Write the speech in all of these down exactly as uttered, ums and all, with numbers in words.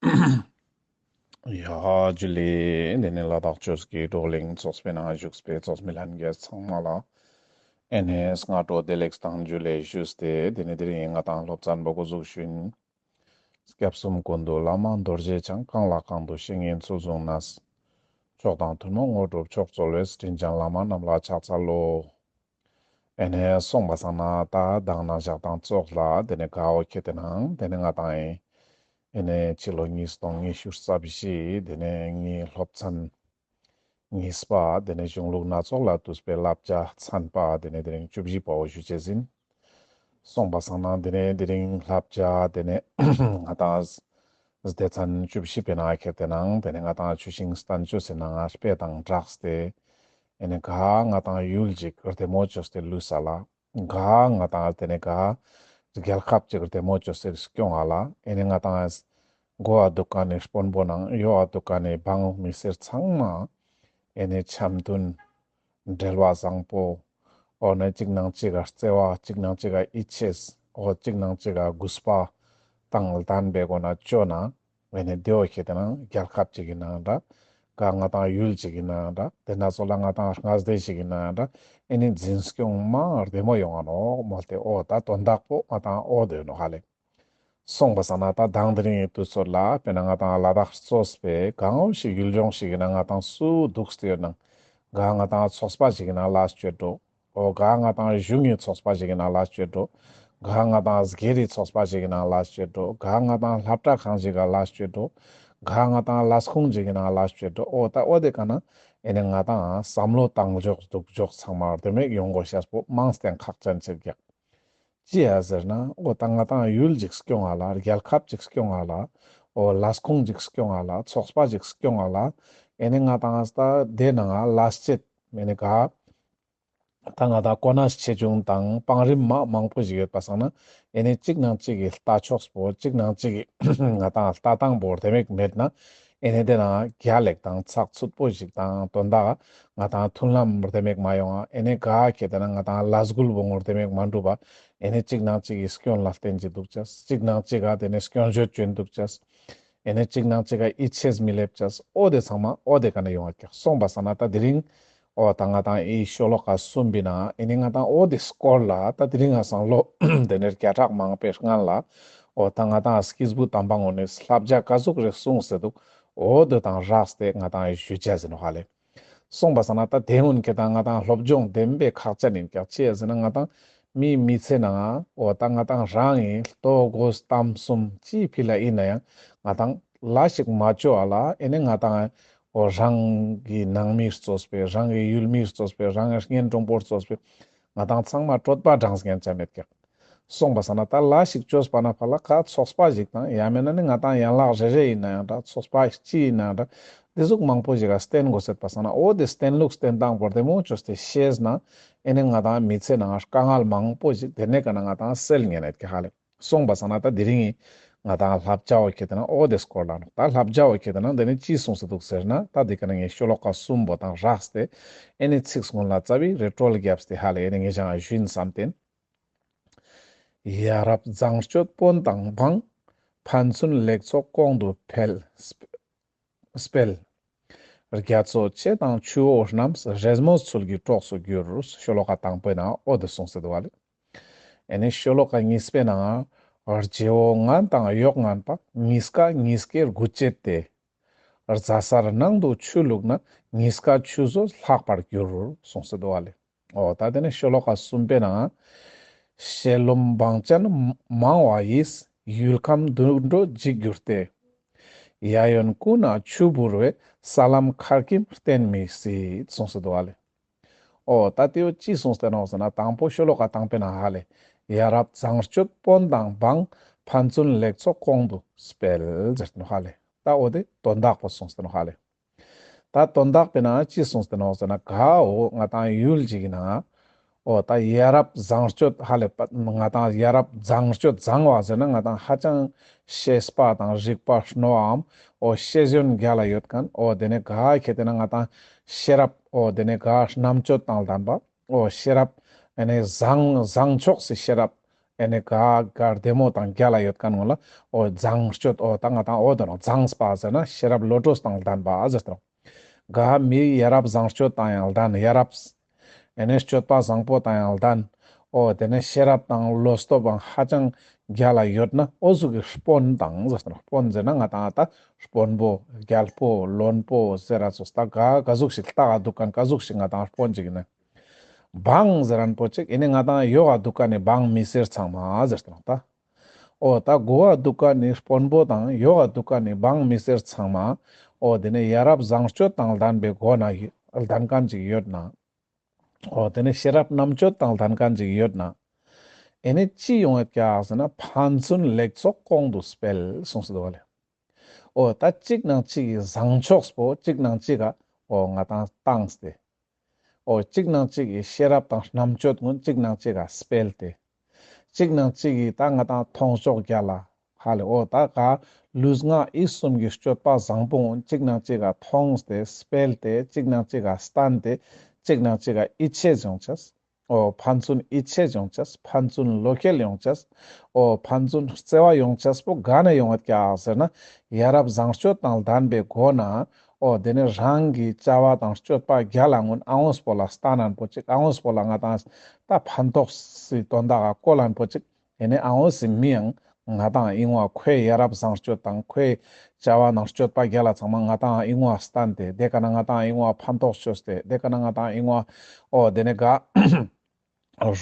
ཡ་ཇུ་ལེ། དེ་ནས་ལ་དྭགས་ཆོས་ཀྱི་བགྲོ་གླེང་ཚོགས་པའི་ནང་བཞུགས་པའི་ཚོགས་མི་ལྷན་རྒྱས་ཚང་མ་ལ་ཨེ་ནས་སྔ་དྲོ་བདེ་ལེགས་དང་ཇུ་ལེ་ཞུས་ཏེ། དེ་ནས་དེ་རིང་ང་དང་སློབ་ཚན་པོ་འགོ་འཛུགས་ཞུ་ཡིན། སྐྱབས་གསུམ་ཀུན་འདུས་བླ་མ་རྡོ་རྗེ་འཆང་། གང་ལ་གང་འདུལ་བཤེས་གཉེན་ཚུལ་བཟུང་ནས། མཆོག་དང་ཐུན་མོང་དངོས་གྲུབ་མཆོག་སྩོལ་བའི། དྲིན་ཅན་བླ་མ་རྣམས་ལ་ཕྱག་འཚལ་ལོ། ཨེ་ནས་སོང་པ་སང་ན་ད་མདང་ནང་ཞག་དང་ཙོགས་ལ་དེ་ནས་ག་འོ་ཁེ་ཏེ་ནང་དེ་ནས་ང་དང་ཨེ་ནས་ཕྱི་ལོ་ཉིས་སྟོང་ཉི་ཤུ་རྩ་བཞི་དེ་ནས་ངའི་སློབ་ཚན་གཉིས་པ་དེ་ནས་གཞུང་ལུགས་སྣ་ཚོགས་ལས་བཏུས་པའི་བསླབ་བྱ་ཚན་པ་དེ་ནས་དེ་རིང་བཅུ་བཞི་པའོ་ཞུ་ཅེས་ཡིན། སོང་པ་སང་ན་དེ་ནས་དེ་རིང་བསླབ་བྱ་དེ་ནས་ང་དང་སྡེ་ཚན་བཅུ་བཞི་པའི་ནང་ཁེ་ཏེ་ནང་དེ་ནས་ང་དང་ཆུ་ཤིང་བསྟན་བཅོས་སི་ནང་དཔེ་དང་སྦྲགས་ཏེ་ཨེ་ནས་ག་ང་དང་ཡུལ་ཅིག་བདེ་མོ་བཅོས་ཏེ་ལུས་ས་ལ། ག་ང་དང་དེ་ནས་ག་རྒྱལ་ཁབ་ཅིག་བདེ་མོ་བཅོས་ཏེ་སྐྱོང་ང་ལ། ཨེ་ནས་ང་དང་གོ་བ་འདུག་ག་ནས་དཔོན་པོ་ནང་ཡོད་པ་འདུག་ག་ནས་འབངས་མི་སེར་ཚང་མ་ཨེ་ནས་འཆམ་མཐུན་འབྲེལ་བ་བཟང་པོ། འོ་ན་གཅིག་ནང་གཅིག་ག་བརྩེ་བ། གཅིག་ནང་གཅིག་ག་ཡིད་ཆེས། འོ་གཅིག་ནང་གཅིག་ག་གུས་པ་དང་ལྡན་པའི་སྒོ་ནས་བཅོས་ན། ཨེ་ནས་དེ་འོ་ཁེ་ཏེ་ནང་རྒྱལ་ཁབ་ཅིག་ཡིན་ནའང་འདྲ། ག་ང་དང་ཡུལ་ཅིག་ཡིན་ནའང་འདྲ། དེ་ན་ཚོ་ལ་ང་དང་སྔ་སྡེ་ཞིག་ཡིན་ནའང་འདྲ། ཨེ་ནས་འཛིན་སྐྱོང་མ་བདེ་མོ་ཡོང་ང་ནོག་མོལ་ཏེ། འོ་ད་དོན་དག་པོ་ང་དང་འོ་དེ་ནོག་ཧ་ལེ། སོང་པ་སང་ན་ད་མདང་དེ་རིང་དུས་ཚོད་ལ་དཔེར་ན་ང་དང་ལ་དྭགས་གཙོས་པའི་གང་འོ་ཞིག་ཡུལ་ལྗོངས་ཤིག་ཡིན་ན་ང་དང་སུ་འདུག་སྟེ་ཡོད་ནང་། ག་ང་དང་ཚོགས་པ་ཞིག་ཡིན་ན་ལས་བཅོས་འགྲོ། འོ་ག་ང་དང་གཞུང་གི་ཚོགས་པ་ཞིག་ཡིན་ན་ལས་བཅོས་འགྲོ། ག་ང་དང་སྒེར་རི་ཚོགས་པ་ཞིག་ཡིན་ན་ལས་བཅོས་འགྲོ། ག་ང་དང་སློབ་གྲྭ་ཁང་ཞིག་ག་ལས་བཅོས་འགྲོ། ག་ང་དང་ལས་ཁུངས་ཞིག་ཡིན་ན་ལས་བཅོས་འགྲོ། འོ་ད་འོ་དེ་ག་ན་ཨེ་ནས་ང་དང་བསམ་བློ་བཏང་ཕྱོགས་འདུག་ཕྱོགས་ཚང་མ་བདེ་མོ་ཡོང་དགོས་ཤེས་པོ་མང་སྟེ་ཁག་ཅན་ཆེ་གི། ཅི་ཡ་ཟེར་ན་འོ་ད་ང་དང་ཡུལ་ཅིག་སྐྱོང་ང་ལ། རྒྱལ་ཁབ་ཅིག་སྐྱོང་ང་ལ། འོ་ལས་ཁུངས་ཅིག་སྐྱོང་ང་ལ། ཚོགས་པ་ཅིག་སྐྱོང་ང་ལ། ཨེ་ནས་ང་དང་ད་དེ་ནང་ལས་བྱེད་ཨེ་ནས་ག་ད་ང་དང་གོ་གནས་ཆེ་ཆུང་དང་བང་རིམ་མ་མང་པོ་ཞིག་ཡོད་པ་སང་ན། ཨེ་ནས་གཅིག་ནང་གཅིག་གི་ལྟ་ཕྱོགས་པོ། གཅིག་ནང་གཅིག་གི་ང་དང་ལྟ་སྟངས་པོ་བདེ་མོ་མེད་ན། ཨེ་ནས་དེ་ནང་རྒྱལ་ལེགས་དང་ཚགས་ཚུད་པོ་ཞིག་དང་དོན་དག་ང་དང་མཐུན་ལམ་བདེ་མོ་མ་ཡོང་ང་། ཨེ་ནས་ག་ཁེ་ཏེ་ན་ང་དང་ལས་འགུལ་བོ་ངོ་བདེ་མོ་མ་འགྲུབ་པ། ཨེ་ནས་གཅིག་ནང་གཅིག་གི་སྐྱོན་ལ་བརྟེན་གྱི་འདུག་ཅེས། གཅིག་ནང་གཅིག་ག་དེ་ནས་སྐྱོན་བརྗོད་བྱོན་འདུག་ཅེས། ཨེ་ནས་གཅིག་ནང་གཅིག་ག་ཡིད་ཆེས་མི་སླེབས་ཅེས། འོ་དེ་ཚང་མ་འོ་དེ་ག་ན་ཡོང་བ་ཀྱག། སོང་པ་སང་ན་ད་དེ་རིང་འོ་ད་ང་དང་ཨི་ཤོ་ལོ་ཀ་གསུམ་པའི་ནང་ཨེ་ནས་ང་དང་འོ་དེ་སྐོར་ལ་ད་དེ་རིང་ང་སང་ལོ་དེ་ནས་བརྒྱ་ཕྲག་མང་པོའི་སྔན་ལ་འོ་ད་ང་དང་སྐྱེས་བུ་དམ་པ་ངོ་ནས་བསླབ་བྱ་ག་ཟུག་རེ་གསུངས་སེ་འདུག། འོ་དེ་དང་སྦྲགས་ཏེ་ང་དང་ཨི་ཞུ་ཅེས་ཡིན་ནོག་ཧ་ལེ། སོང་པ་སང་ན་ད་དེ་སྔོན་ཁེ་ཏེ་ན་ང་དང་སློབ་སྦྱོང་ལྡན་པའི་ཁག་ཅན་ཡིན་ཀྱག། ཅི་ཡ་ཟེར་ན་ང་དང་མིའི་མི་ཚེ་ནང་འོ་ད་ང་དང་རང་གི་ལྟོ་གོས་གཏམ་གསུམ་ཅི་ཕི་ལ་ཡིན་ན་ཡང་ང་དང་ལས་ཤིག་མ་བཅོ་བ་ལ་ཨེ་ནས་ང་དང་འོ་རང་གི་ནང་མི་གཙོས་པའི་རང་གི་ཡུལ་མི་གཙོས་པའི་རང་གི་གཉེན་དྲུང་པོ་གཙོས་པའི་ང་དང་ཚང་མ་གྲོད་པ་འགྲངས་ཉན་ཆ་མེད་ཀྱག། སོང་པ་སང་ན་ད་ལས་ཤིག་བཅོས་པ་ན་ཕར་ལ་ག་ཚོགས་པ་ཞིག་དང་ཡང་མེད་ན་ནི་ང་དང་ཡན་ལག་རེ་རེ་ཡིན་ན་ཡང་འདྲ། ཚོགས་པ་ཅི་ཡིན་ན་ཡང་འདྲ། དེ་ཟུག་མང་པོ་ཞིག་ག་བརྟེན་དགོས་ཟེར་པ་སང་ན་འོ་དེ་བརྟེན་ལུགས་བརྟེན་སྟངས་པོ་བདེ་མོ་བཅོས་ཏེ་ཤེས་ན་ཨེ་ནས་ང་དང་མི་ཚེ་ནང་དཀའ་ངལ་མང་པོ་ཞིག་དེ་ནས་ག་ན་ང་དང་སེལ་ཉན་ཡོད་ཀྱག་ཧ་ལེ། སོང་པ་སང་ན་ད་དེ་རིང་ང་དང་བསླབ་བྱ་འོ་ཁེ་ཏེ་ན་འོ་དེ་སྐོར་ལ་ནོག། ད་བསླབ་བྱ་འོ་ཁེ་ཏེ་ན་དེ་ནས་ཅི་གསུངས་སེ་འདུག་ཟེར་ན། ད་དེ་ག་ན་ངས་ཤོ་ལོ་ཀ་གསུམ་པོ་དང་སྦྲགས་ཏེ་ཨེ་ནས་ཚིག་སྔོན་ལ་རྩ་བའི་རེ་ཀྲོལ་བརྒྱབ་སྟེ་ཧ་ལེ་ཨེ་ནས་ངས་ཞང་ཞུ་ཡིན་བསམ་སྟེ་ཡིན། ཡ་རབས་བཟང་སྤྱོད་དཔོན་དང་འབངས། ཕན་ཚུན་ལེགས་ཚོགས་གོང་དུ་འཕེལ། སྤེལ། རྒྱ་མཚོ་ཆེ་དང་ཆུ་བོ་རྣམས། རེས་མོས་ཚུལ་གྱི་གྲོགས་སུ་འགྱུར། ཤོ་ལོ་ཀ་དང་པོའི་ནང་འོ་དེ་གསུངས་སེ་འདུག་པ་ལེ། ཨེ་ནས་ཤོ་ལོ་ཀ་གཉིས་པའི་ནང་། རྗེ་བོ་ངན་དང་གཡོག་ངན་པ། གཉིས་ཀ་གཉིས་ཀའི་རྒུད་བྱེད་དེ། རྫ་སར་ནང་དུ་ཆུ་བླུགས་ན། གཉིས་ཀ་ཆུད་ཟོས་ལྷག་པར་འགྱུར། གསུངས་སེ་འདུག་པ་ལེ། འོ་ད་དེ་ནས་ཤོ་ལོ་ཀ་གསུམ་པའི་ནང་། ཤེས་རློམ་བང་ཅན་མང་བ་ཡིས། ཡུལ་ཁམས་དུད་འགྲོ་འཇིག་འགྱུར་ཏེ། གཡས་གཡོན་ཀུན་ན་ཆུ་བུར་བས། ས་ལམ་ཁར་ཁྱིམ་བརྟན་མི་སྲིད། གསུངས་སེ་འདུག་པ་ལེ། འོ་ད་དེ་བོ་ཅི་གསུངས་ཏེ་ནོག་ཟེར་ན་དང་པོ་ཤོ་ལོ་ཀ་དང་པོའི་ནང་ཧ་ལེ། ཡ་རབས་བཟང་སྤྱོད་དཔོན་དང་འབངས། ཕན་ཚུན་ལེགས་ཚོགས་གོང་དུ་སྤེལ་ཟེར་ཏེ་ནོག་ཧ་ལེ། ད་འོ་དེ་དོན་དག་པོ་གསུངས་ཏེ་ནོག་ཧ་ལེ། ད་དོན་དག་པོའི་ནང་ཅི་གསུངས་ཏེ་ནོག་ཟེར་ན་ག་འོ་ང་དང་ཡུལ་ཅིག་གི་ནང་འོ་ད་ཡ་རབས་བཟང་སྤྱོད་ཧ་ལེ་པ་ང་དང་ཡ་རབས་བཟང་སྤྱོད་བཟང་བ་ཟེར་ན་ང་དང་ཧ་ཅང་ཤེས་པ་དང་རིག་པ་རྣོ་བའམ་འོ་ཤེས་ཡོན་རྒྱ་ལ་ཡོད་མཁན་འོ་དེ་ནས་ག་ཁེ་ཏེ་ན་ང་དང་ཤེས་རབ་འོ་དེ་ནས་ག་རྣམ་དཔྱོད་དང་ལྡན་པ་འོ་ཤེས་རབ་ཨེ་ནས་བཟང་བཟང་ཕྱོགས་སི་ཤེས་རབ་ ཨེ་ནི་ག་ག་བདེ་མོ་དང་རྒྱལ་ལ་ཡོད་མཁན་ངོ་ལ་འོ་བཟང་སྤྱོད་འོ་ད་ང་དང་འོ་དོ་ནོ་བཟང་སྤ་ཟེར་ན་ཤེས་རབ་བློ་གྲོས་དང་ལྡན་པ་ཟེར་དོ། ག་མི་ཡ་རབས་བཟང་སྤྱོད་དང་ཡང་ལྡན་ཡ་རབས། ཨེ་ནི་སྤྱོད་པ་བཟང་པོ་དང་ཡང་ལྡན། འོ་དེ་ནས་ཤེས་རབ་དང་བློ་སྟོབས་ཧ་ཅང་རྒྱལ་ལ་ཡོད་ན་འོ་ཟུག་གི་དཔོན་དང་ཟེར་དོ། དཔོན་ཟེར་ན་ང་དང་ད་དཔོན་པོ་རྒྱལ་པོ་བློན་པོ་ཟེར་ར་ཚོ་ད་ག་ག་ཟུག་ཞིག་ལྟ་ག་འདུག་མཁན་ག་ཟུག་ཞིག་ང་དང་དཔོན་ཅིག་ཡིན་ན། འབངས་ཟེར་མཁན་པོ་ཅིག་ཨེ་ནི་ང་དང་ཡོག་ག་འདུག་མཁན་ནི་འབངས་མི་སེར་ཚང་མ་ཟེར་དང་ད། འོ་ད་གོ་ག་འདུག་མཁན་ནི་དཔོན་པོ་དང་ཡོག་ག་འདུག་མཁན་ནི་འབངས་མི་སེར་ཚང་མ། འོ་དེ་ནས་ཡ་རབས་བཟང་སྤྱོད་དང་ལྡན་པའི་སྒོ་ན་ཡོད་ལྡན་མཁན་ཅིག་ཡོད་ན། འོ་དེ་ནས་ཤེས་རབ་རྣམ་དཔྱོད་དང་ལྡན་མཁན་ཅིག་ཡོད་ན། ཨེ་ནི་ཅི་ཡོང་ཡོད་ཀྱག་ཟེར་ན་ཕན་ཚུན་ལེགས་ཚོགས་གོང་དུ་སྤེལ་གསུངས་སུ་འདུག་ག་ལེ། འོ་ད་གཅིག་ནང་གཅིག་གི་བཟང་ཕྱོགས་པོ་གཅིག་ནང་གཅིག་ག་འོ་ང་དང་བཏང་སྟེ། འོ་གཅིག་ནང་གཅིག་གི་ཤེས་རབ་དང་རྣམ་དཔྱོད་ཀུན་གཅིག་ནང་གཅིག་ག་སྤེལ་ཏེ། གཅིག་ནང་གཅིག་གི་ད་ང་དང་མཐོང་ཕྱོགས་རྒྱལ་ལ་ཧ་ལེ། འོ་ད་ག་ལུས་ངག་ཡིད་གསུམ་གྱི་སྤྱོད་པ་བཟང་པོ་ཀུན་གཅིག་ནང་གཅིག་ག་མཐོང་སྟེ་སྤེལ་ཏེ་གཅིག་ནང་གཅིག་ག་བསྟན་ཏེ་གཅིག་ནང་གཅིག་ག་ཡིད་ཆེས་ཡོང་ཅེས། འོ་ཕན་ཚུན་ཡིད་ཆེས་ཡོང་ཅེས། ཕན་ཚུན་བློ་ཁེལ་ཡོང་ཅེས། འོ་ཕན་ཚུན་བརྩེ་བ་ཡོང་ཅེས་པོ་ག་ནས་ཡོང་ཡོད་ཀྱག་ཟེར་ན། ཡ་རབས་བཟང་སྤྱོད་དང་ལྡན་པའི་སྒོ་ན། འོ་དེ་ནས་རང་གི་བྱ་བ་དང་སྤྱོད་པ་རྒྱལ་ལ་ཀུན་ཨ་འོ་སྤོ་ལ་སྟན་ན་པོ་ཅིག་ཨ་འོ་སྤོ་ལ་ང་དང་ད་ཕན་ཐོགས་སི་དོན་དག་ག་བཀོལ་ན་པོ་ཅིག་ཨེ་ནི་ཨ་འོ་སི་མི་ཡང་ང་དང་ཨིན་བ་ཁོའི་ཡ་རབས་བཟང་སྤྱོད་དང་ཁོའི་བྱ་བ་ནང་སྤྱོད་པ་རྒྱལ་ལ་ཚང་མ་ང་དང་ཨིན་བ་སྟན་ཏེ་དེ་ཀ་ན་ང་དང་ཨིན་བ་ཕན་ཐོགས་ཅོས་ཏེ་དེ་ཀ་ན་ང་དང་ཨིན་བ་འོ་དེ་ནས་ག་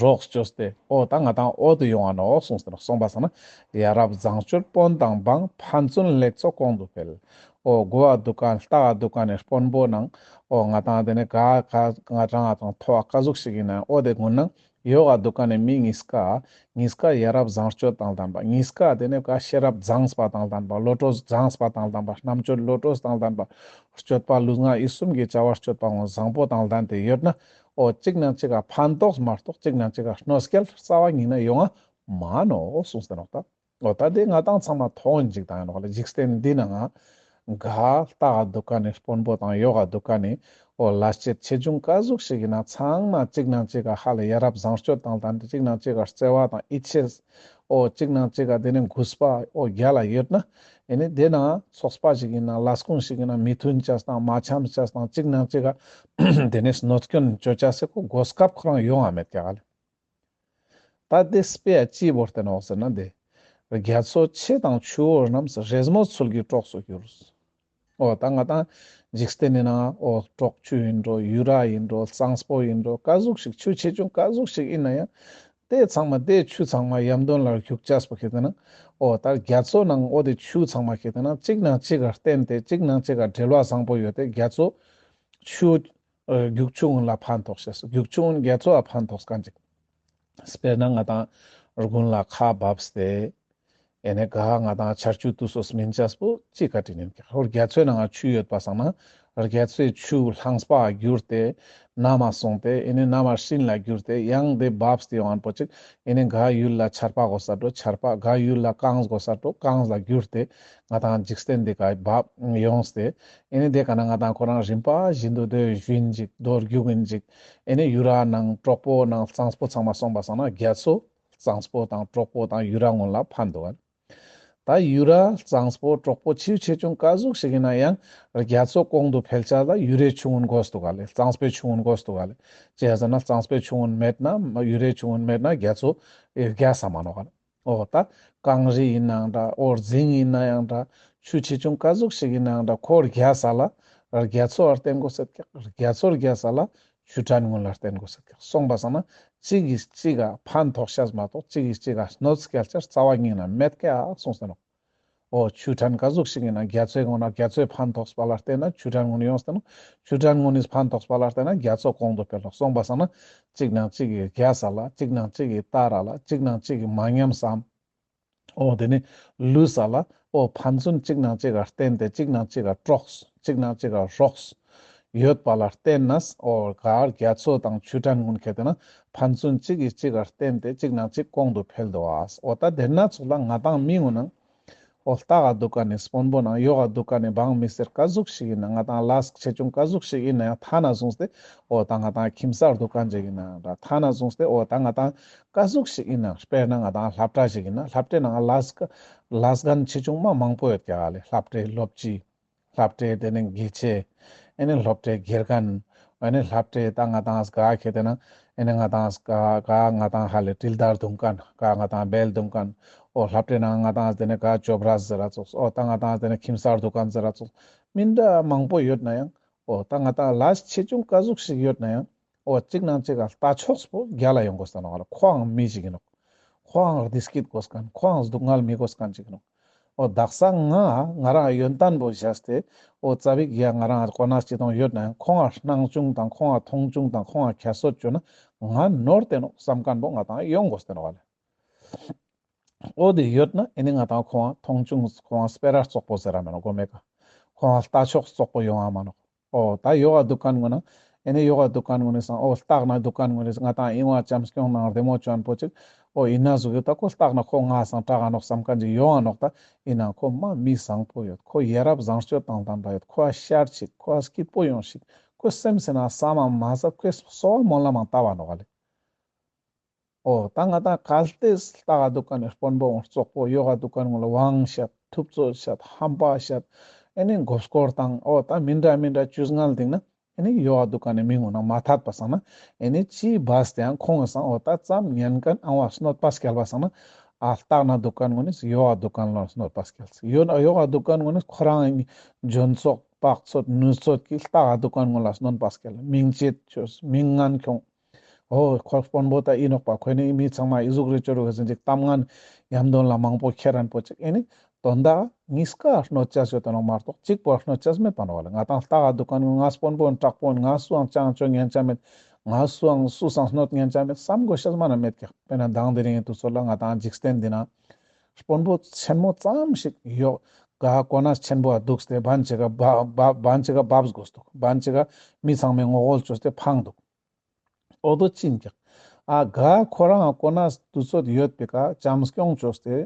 རོགས་ཅོས་ཏེ་འོ་ད་ང་དང་འོ་དུ་ཡོང་བ་ནོ་གསུངས་ཏེ་ནོ། གསུངས་པ་སང་ན་ཡ་རབས་བཟང་སྤྱོད་དཔོན་དང་འབངས་ཕན་ཚུན་ལེགས་ཚོགས་གོང་དུ་འཕེལ། འོ་གོ་བ་འདུག་མཁན་ལྟ་བ་འདུག་མཁན་ནི་དཔོན་པོ་ནང་འོ་ང་དང་དེ་ནས་ག་ག་ང་དང་ང་དང་མཐོ་བ་ག་ཟུག་ཞིག་ཡིན་ན་འོ་དེ་ཀུན་ནང་ཡོག་ག་འདུག་མཁན་ནི་མི་གཉིས་ཀ་གཉིས་ཀ་ཡ་རབས་བཟང་སྤྱོད་དང་ལྡན་པ། གཉིས་ཀ་དེ་ནས་ག་ཤེས་རབ་བཟང་སྤ་དང་ལྡན་པ། བློ་གྲོས་བཟང་སྤ་དང་ལྡན་པ། རྣམ་དཔྱོད་བློ་གྲོས་དང་ལྡན་པ། སྤྱོད་པ་ལུས་ངག་ཡིད་གསུམ་གྱི་བྱ་བ་སྤྱོད་པ་ངོ་བཟང་པོ་དང་ལྡན་ཏེ་ཡོད་ན། འོ་གཅིག་ནང་གཅིག་ག་ཕན་ཐོགས་མ་གཏོགས་གཅིག་ནང་གཅིག་ག་གནོད་སྐྱེལ་རྩ་བ་ཉིད་ནས་ཡོང་ང་མ་ནོ་གསུངས་ཏེ་ནོག་ད། འོ་ད་དེ་ང་དང་ཚང་མ་མཐོང་ཡིན་ཅིག་དང་ཡིན་ནོག་ལེ། འཇིག་རྟེན་འདི་ནང་ང་ག་ལྟ་ག་འདུག་མཁན་ནི་དཔོན་པོ་དང་ཡོག་ག་འདུག་མཁན་ནི་འོ་ལས་བྱེད་ཆེ་ཆུང་ག་ཟུག་ཞིག་ཡིན་ན་ཚང་མ་གཅིག་ནང་གཅིག་ག་ཧ་ལས་ཡ་རབས་བཟང་སྤྱོད་དང་ལྡན་ཏེ་གཅིག་ནང་གཅིག་ག་བརྩེ་བ་དང་ཡིད་ཆེས། འོ་གཅིག་ནང་གཅིག་ག་དེ་ནས་གུས་པ་འོ་རྒྱལ་ལ་ཡོད་ན། ཨེ་ནི་དེ་ནང་ཚོགས་པ་ཞིག་ཡིན་ན་ལས་ཁུངས་ཤིག་ཡིན་ན་མི་མཐུན་ཅེས་དང་མ་འཆམ་ཅེས་དང་གཅིག་ནང་གཅིག་ག་དེ་ནས་གནོད་སྐྱོན་ཅོ་ཅེས་སི་ཁོ་གོ་སྐབས་ཁོ་རང་ཡོང་ང་མེད་ཀྱག་ལེ། ད་དེ་དཔེ་ཡ་ཅི་བོར་ཏེ་ནོག་ཟེར་ན་དེ། རྒྱ་མཚོ་ཆེ་དང་ཆུ་བོ་རྣམས་རེས་མོས་ཚུལ་གྱིས་གྲོགས་སུ་གྱུར། འོ་ད་ང་དང་འཇིག་རྟེན་ནི་ནང་འོ་གྲོག་ཆུ་ཡིན་འགྲོ་ཡུ་ར་ཡིན་འགྲོ་གཙང་པོ་ཡིན་འགྲོ་ག་ཟུག་ཞིག་ཆུ་ཆེ་ཆུང་ག་ཟུག་ཞིག་ཡིན་ན་ཡང་དེ་ཚང་མ་དེ་ཆུ་ཚང་མ་ཡམ་དོན་ལ་རྒྱུག་ཅེས་པོ་ཁེ་ཏེ་ན་འོ་ད་རྒྱ་མཚོ་ནང་འོ་དེ་ཆུ་ཚང་མ་ཁེ་ཏེ་ན་གཅིག་ནང་གཅིག་ག་བརྟེན་ཏེ་གཅིག་ནང་གཅིག་ག་འབྲེལ་བ་བཟང་པོ་ཡོད་དེ་རྒྱ་མཚོ་ཆུ་རྒྱུག་ཆུ་ཀུན་ལ་ཕན་ཐོགས་ཤེས་རྒྱུག་ཆུ་ཀུན་རྒྱ་མཚོ་ལ་ཕན་ཐོགས་མཁན་ཅིག་དཔེར་ན་ང་དང་དགུན་ལ་ཁ་བབས་ཏེ། ཨེ་ནས་ག་ང་དང་ཆར་ཆུ་དུས་སོ་སྨིན་ཅེས་པོ་ཅི་བཀའ་དྲིན་ཡིན་ཀྱག་ཧོར་རྒྱ་མཚོའི་ནང་ཆུ་ཡོད་པ་སང་ན་རྒྱ་མཚོའི་ཆུ་ལྷངས་པ་གྱུར་ཏེ་ན་མ་སོང་སྟེ་ཨེ་ནས་ན་མ་སྤྲིན་ལ་གྱུར་ཏེ་ཡང་དེ་བབས་ཏེ་ཡོང་ངན་པོ་ཅིག་ཨེ་ནས་ག་ཡུལ་ལ་ཆར་པ་དགོས་ས་འགྲོ་ཆར་པ་ག་ཡུལ་ལ་གངས་དགོས་ས་འགྲོ་གངས་ལ་གྱུར་ཏེ་ང་དང་འཇིག་རྟེན་འདི་ག་བབས་ཡོངས་ཏེ་ཨེ་ནས་དེ་ག་ན་ང་དང་ཁོ་རང་རིམ་པ་བཞིན་དུ་དེ་ཞུ་ཡིན་ཅིག་རྡོ་རྒྱུག་ཡིན་ཅིག་ཨེ་ནས་ཡུ་ར་ནང་གྲོག་པོ་ནང་གཙང་པོ་ཚང་མ་སོང་པ་སང་ན་རྒྱ་མཚོ། གཙང་པོ་དང་གྲོག་པོ་དང་ཡུ་ར་ཀུན་ལ་ཕན་འདུག་ག་ད་ཡུ་ར་གཙང་པོ་གྲོག་པོ་ཆེ་ཆེ་ཆུང་ག་ཟུག་ཞིག་ཡིན་ན་ཡང་རྒྱ་མཚོ་གོང་དུ་འཕེལ་ཅེས་ལ་ཡུ་རའི་ཆུ་ཀུན་དགོས་འདུག་ག་ལེ། གཙང་པོའི་ཆུ་ཀུན་དགོས་འདུག་ག་ལེ། ཅི་ཟེར་ན་གཙང་པོའི་ཆུ་ཀུན་མེད་ན་ཡུ་རའི་ཆུ་ཀུན་མེད་ན་རྒྱ་མཚོ་རྒྱས་ས་མ་ནོག་ག་ལེ། འོ་ད་གངས་རི་ཡིན་ནའང་འདྲ་འོ་རྫིང་ཡིན་ན་ཡང་འདྲ་ཆུ་ཆེ་ཆུང་ག་ཟུག་ཞིག་ཡིན་ནའང་འདྲ་ཁོ་རྒྱས་ས་ལ་རྒྱ་མཚོ་བར་བརྟེན་དགོས་ས་རྒྱ་མཚོ་རྒྱས་ས་ལ་ཆུ་ཕྲན་ཀུན་ལ་བརྟེན་དགོས་ས་རྒྱ་སོང་པ་སང་ན་གཅིག་གིས་གཅིག་ག་ཕན་ཐོགས་ཤེས་མ་གཏོགས་གཅིག་གིས་གཅིག་ག་གནོད་སྐྱེལ་ཅེས་རྩ་བ་ཉིད་ན་མེད་ཀྱག་གསུངས་ཏེ་ནོག་འོ་ཆུ་ཕྲན་ག་ཟུག་ཞིག་ཡིན་ན་རྒྱ་མཚོའི་ངོ་ན་རྒྱ་མཚོའི་ཕན་ཐོགས་པ་ལ་བརྟེན་ན་ཆུ་ཕྲན་ཀུན་ཡོངས་ཏེ་ནོག་ཆུ་ཕྲན་ཀུན་ནི་ཕན་ཐོགས་པ་ལ་བརྟེན་ན་རྒྱ་མཚོ་གོང་དུ་འཕེལ་ནོག་སོང་པ་སང་ན་གཅིག་ནང་གཅིག་གི་རྒྱས་ས་ལ་གཅིག་ནང་གཅིག་གི་དར་ར་ལ་གཅིག་ནང་གཅིག་གི་མ་ཉམས་སམ། འོ་དེ་ནི་ལུས་ས་ལ་འོ་ཕན་ཚུན་གཅིག་ནང་གཅིག་ག་བརྟེན་ཏེ་གཅིག་ནང་གཅིག་ག་གྲོགས་གཅིག་ནང་གཅིག་ག་རོགས་ཡོད་པ་ལ་བརྟེན་ནས་འོ་ག་རྒྱ་མཚོ་དང་ཆུ་ཕྲན་ཀུན་ཁེ་ཏེ་ན་ཕན་ཚུན་གཅིག་གིས་གཅིག་ག་བརྟེན་ཏེ་གཅིག་ནང་གཅིག་གོང་དུ་འཕེལ་འདུག་ག་འོ་ད་དེ་ན་ཚོགས་ལ་ང་དང་མི་ཀུན་ནང་ འོ་ལྟ་ག་འདུག་མཁན་ནི་དཔོན་པོ་ནང་ཡོག་ག་འདུག་མཁན་ནི་འབངས་མི་སེར་ག་ཟུག་ཞིག་ཡིན་ན་ང་ཏང་ལས་ཆེ་ཆུང་ག་ཟུག་ཞིག་ཡིན་ན་ཡང་ཐ་ན་བཟུང་སྟེ་འོ་ད་ང་ཏང་ཁྱིམ་གསར་འདུག་མཁན་ཅིག་ཡིན་ན་ཡང་འདྲ། ཐ་ན་བཟུང་སྟེ་འོ་ད་ང་ཏང་ག་ཟུག་ཞིག་ཡིན་ན་དཔེར་ན་ང་ཏང་སློབ་གྲྭ་ཞིག་ཡིན་ན་སློབ་གྲྭའི་ནང་ལས་ཀ་ལས་འགན་ཆེ་ཆུང་མ་མང་པོ་ཡོད་ཀྱག་ལེ། སློབ་གྲྭའི་སློབ་སྤྱི། སློབ་གྲྭའི་དེ་ནས་དགེ་ཆེ། ཨེ་ནི་སློབ་གྲྭའི་དགེ་རྒན། ཨེ་ནི་སློབ་གྲྭའི་ད་ང་ཏང་ག་ཁེ་དེ་ན་ཨེ་ནི་ང་ཏང་ག་ག་ང་ཏང་ཧ་ལེ་དྲིལ་བརྡར་འདུག་མཁན། ག་ང་ཏང་སྦལ་འདུག་མཁན། འོ་སློབ་གྲྭའི་ནང་ང་ཏང་དེ་ནས་ག་ཅོབ་ར་ཟེར་ར་ཙོགས། འོ་ད་ང་ཏང་དེ་ནས་ཁྱིམ་གསར་འདུག་མཁན་ཟེར་ར་ཙོགས། མི་འདྲ་མང་པོ་ཡོད་ན་ཡང་། འོ་ད་ང་ཏང་ལས་ཆེ་ཆུང་ག་ཟུག་ཞིག་ཡོད་ན་ཡང་། འོ་གཅིག་ནང་གཅིག་ག་ལྟ་ཕྱོགས་པོ་རྒྱལ་ལ་ཡོང་དགོས་ས་ནོག་ལེ། ཁོའང་མི་ཞིག་ཡིན་ནོག་ཁོའང་བདེ་སྐྱིད་དགོས་མཁན། ཁོའང་སྡུག་བསྔལ་མི་དགོས་མཁན་ཅིག་ཡིན་ནོག་འོ་དག་ས་ང་ང་རང་ཡོན་ཏན་པོ་བཞག་སྟེ་འོ་ཙ་པིག་ཡ་ང་རང་གོ་གནས་ཆེ་མཐོང་ཡོད་ན་ཡང་ཁོང་ང་སྣང་ཆུང་དང་ཁོང་ང་མཐོང་ཆུང་དང་ཁོང་ང་ཁྱད་གསོད་བཅོ་ན་ང་ནོར་ཏེ་ནོག་བསམ་མཁན་པོ་ང་ཏང་ཡོང་དགོས་ཏེ་ནོག་ལེ། འོ་དེ་ཡོད་ན་ཨེ་ནི་ང་ཏང་ཁོང་ང་མཐོང་ཆུང་ཁོང་ང་སྤེ་ར་བཙོག་པོ་ཟེར་ར་མེད་ནོག་གོ་མེད་ཀ་ཁོང་ང་ལྟ་ཕྱོགས་བཙོག་པོ་ཡོང་ང་མ་ནོག་འོ་ད་ཡོག་ག་འདུག་མཁན་ངོ་ན་ཨེ་ནི་ཡོག་ག་འདུག་མཁན་ངོ་ནི་སང་འོ་ལྟག་ན་འདུག་མཁན་ངོ་ནི་ང་ཏང་ཨིན་བ་བྱམས་སྐྱོང་ནང་རྡེ་མོ་བཅོ་མཁན་པོ་ཅིག་འོ་ཡིན་ན་ཟུག་གི་ད་ཁོ་ལྟག་ན་ཁོ་ང་སང་དྲག་ག་ནོག་བསམ་མཁན་ཅིག་ཡོང་ང་ནོག་ད་ཡིན་ན་ཁོ་མ་མི་བཟང་པོ་ཡོད། ཁོ་ཡ་རབས་བཟང་སྤྱོད་དང་ལྡན་པ་ཡོད། ཁོ་ཨ་ཤར་ཅིག་ཁོ་ཨ་སྐྱིད་པོ་ཡོང་ཞིག་ཁོ་སེམས་སེ་ན་བསམ་མ་མ་ཟ་ཁོས་གསོལ་བ་སྨོན་ལམ་མང་བཏབ་བ་ནོག་ལེ། འོ་ད་ང་ཏང་གལ་ཏེ་ལྟག་ག་འདུག་མཁན་ནི་དཔོན་པོ་བཙོག་པོ་ཡོག་ག་འདུག་མཁན་ངོ་ལ་དབང་ཤད་ཐུབ་ཚོད་ཤད་ཧམ་པ་ཤད་ཨེ་ནི་མགོ་སྐོར་དང་འོ་ད་མི་འདྲ་མི་འདྲ་བཅུ་ང་ལ་དིང་ན་ཨེ་ནི་ཡོག་ག་འདུག་མཁན་ནི་མི་ངོ་ན་མ་ཐད་པ་སང་ན་ཨེ་ནི་ཅི་བས་ཏེ་ཡང་ཁོང་གི་སང་འོ་ད་ཙམ་ཉན་མཁན་ཨང་བ་གནོད་པ་སྐྱལ་བ་སང་ན་ཨ་ལྟག་ན་འདུག་མཁན་ངོ་ནི་ཡོག་ག་འདུག་མཁན་ལ་གནོད་པ་སྐྱལ་ཡོད་ན་ཡོག་ག་འདུག་མཁན་ངོ་ནི་ཁོ་རང་འཇོན་ཚོད་དཔག་ཚོད་ནུས་ཚོད་ཀྱི་ལྟག་ག་འདུག་མཁན་ངོ་ལ་གནོད་པ་སྐྱལ་མིང་ཆེད་ཆོས་མིང་ངན་ཁྱོང་། འོ་ཁོ་དཔོན་པོ་ད་ཨིན་ནོག་པ། ཁོ་ནི་མི་ཚང་མ་ཨི་ཟུག་རེ་ཅོ་རུ་ཟིན་ཅིག་གཏམ་ངན་ཡམ་དོན་ལ་མང་པོ་ཁྱེར་རན་པོ་ཅིག་ཨེ་ནི་དོན་དག་གཉིས་ཀ་གནོད་ཅེས་ཡོད་དེ་ནོག་མ་གཏོགས་གཅིག་པོ་གནོད་ཅེས་མེད་པ་ནོག་ལེ། ང་ཏང་ལྟག་ག་འདུག་མཁན་ང་དཔོན་པོ་དྲག་པོ་ང་སུའང་ཅང་ཅོ་ཉན་ཅ་མེད། ང་སུའང་སུ་སང་གནོད་ཉན་ཅ་མེད་བསམ་དགོས་ཤེས་མ་ན་མེད་ཀྱག་དཔེར་ན་མདང་དེ་རིང་དུས་ཚོད་ལ་ང་ཏང་འཇིག་རྟེན་འདི་ན་དཔོན་པོ་ཆེན་མོ་ཙམ་ཞིག་ཡོག་ག་གོ་གནས་ཆེན་པོ་འདུག་སྟེ་བན་ཅིག་ག་བ་བ་བན་ཅིག་ག་བབས་དགོས་འདུག་བན་ཅིག་ག་མི་ཚང་མའི་ངོ་རྒོལ་བཅོས་ཏེ་འཕངས་འདུག་འོ་དོ་ཅི་ཨིན་ཀྱག་ཨ་ག་ཁོ་རང་གོ་གནས་དུས་ཚོད་ཡོད་པའི་ཀ་བྱམས་སྐྱོང་བཅོས་ཏེ་